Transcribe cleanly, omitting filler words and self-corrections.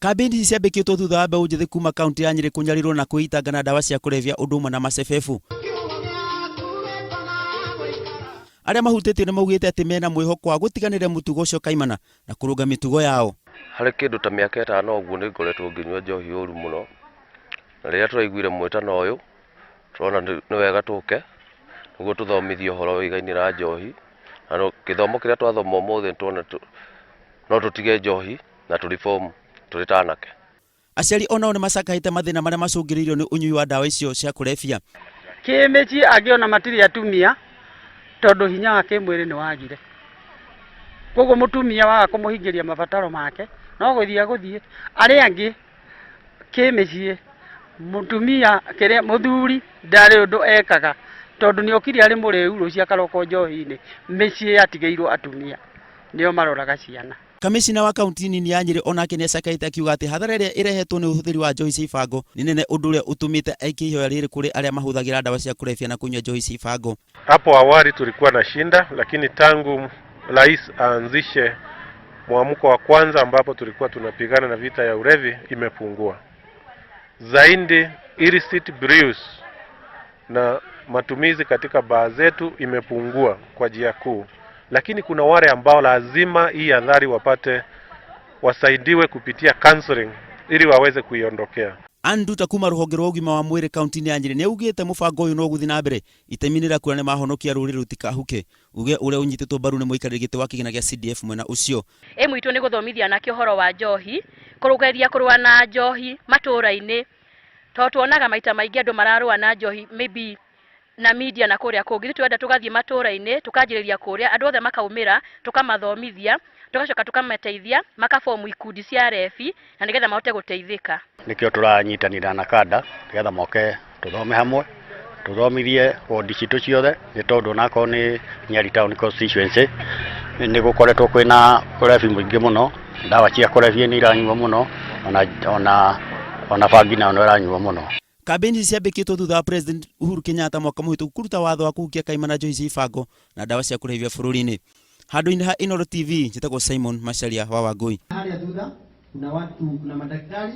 Kambĩini ici ciambĩkĩtwo thutha wa mbeũ njĩthĩ kuma kaunti ya Nyĩrĩ kũnyarirwo na kwĩitanga na ndawa cia kũrebia ũndũ ũmwe na macebebu. Arĩa mahutĩtio nĩ maugĩte atĩ mena mwĩhoko wa gũtiganĩria mũtugo ũcio kaimana na kũrũnga mĩtugo yao. Harĩ kĩndũ ta mĩaka ĩtano ũguo nĩ ngoretwo ngĩnyua njohi ũru mũno, na rĩrĩa tũraiguire mwĩtano ũyũ, tũrona nĩ wega tũke, nĩguo tũthomithio ũhoro wĩgainie na njohi, na gĩthomo kĩrĩa twathoma ũmũthĩ nĩ tuona no tũtige njohi na tũ reform tũrĩ ta anake. Aciari o nao nĩ macakaĩte mathĩna marĩa macũngĩrĩirio nĩ ũnyui wa ndawa icio cia kũrebia. Kĩmĩciĩ angĩ ona matirĩ atumia tondũ hinya wa kĩmwĩrĩ nĩ wagire. Koguo mũtumia waga kũmũhingĩria mabataro make no gũthiĩ agũthiĩ. Arĩa angĩ kĩmĩciĩ mũtumia kĩrĩa mũthuri ndarĩ ũndũ ekaga tondũ nĩ okire arĩ mũrĩu rũciũ akarokwo njohi-inĩ. Mĩciĩ yatigĩirwo atumia nĩo maroraga ciana. Kamĩcina wa kaunti nini ya Nyĩrĩ onake nĩacakaĩte akiuga atĩ hathara ĩrĩa ĩrehetwo nĩ ũhũthĩri wa njohi cia ibango nĩ nene ũndũ ũrĩa ũtũmĩte aikie ihoya rĩrĩ kũrĩ arĩa mahũthagĩra ndawa cia kũrebia na kũnyua njohi cia ibango. Hapo awali tulikuwa na shinda, lakini tangu rais aanzishe mwamko wa kwanza ambapo tulikuwa tunapigana na vita ya ulevi imepungua zaidi. Illicit brews na matumizi katika baa zetu imepungua kwa njia kuu, lakini kuna wale ambao lazima hii adhari wapate wasaidiwe kupitia counseling ili waweze kuiondokea. Andrew Takuma rũhonge rwa ũgima wa mwĩrĩ kaunti-inĩ ya Nyĩrĩ nĩaugĩte mũbango ũyũ no ũgũthiĩ na mbere itemi-inĩ rĩa kuona nĩmahonokia rũrĩrĩ rũtikahuke uge ũrĩa ũnyitĩtwo mbaru nĩ mũikarĩri gĩtĩ wa kĩgĩna gĩa CDF mwena ũcio. Aim itũ nĩ gũthomithia anake ũhoro wa njohi, kũgeria kũrũa na njohi matũra-inĩ, tondũ tuonaga maita maingĩ andũ mararũa na njohi maybe na media na kũrĩa kũngĩ. Ithuĩ tũrenda tũgathiĩ matũra-inĩ, tũkanjĩrĩria kũrĩa, andũ othe makaumĩra, tũkamathomithia, tũgacoka tũkamateithia, makabomu ikundi cia rebi, na nĩgetha mahote gũteithĩka. Nĩkĩo tũranyitanĩra na kanda nĩgetha moke tũthome hamwe, tũthomithie wondi citũ ciothe, nĩ tondũ onakorwo nĩ Nyeri Town Constituency nĩ gũkoretwo kwĩna ũrebi mũingĩ mũno, ndawa cia kũrebia nĩ iranyuo mũno, ona, ona, ona bangi nayo no ĩranyuo mũno. Kambĩini ici ciambĩkĩtwo thutha wa President Uhuru Kenyatta mwaka mũhĩtũku kũruta watho wa kũhukia kaimana njohi cia ibango na ndawa cia kũrebia bũrũri-inĩ. Handũ-inĩ ha Inooro TV, njĩtagwo Simon Macharia wa Wangui. Harĩa thutha kuna watu, kuna madaktari.